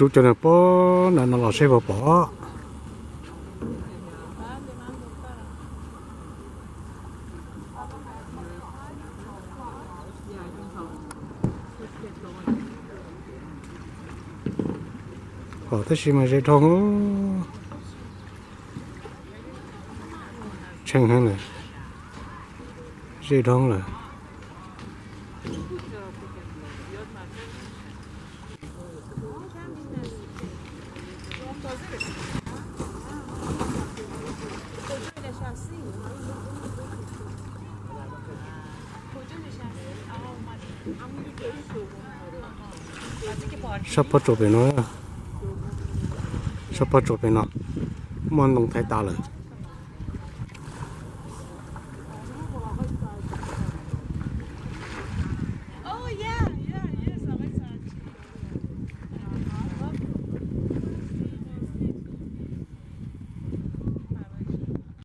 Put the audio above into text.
Rub cov niag pob ntawm no los seb puas pom. Pom tab sis mas ze dhau. Tshee heev lawm. Ze dhau lawm. Sab pob tsuas pem no, sab pob tsuas pem no muaj ntoo thaiv tas lawm.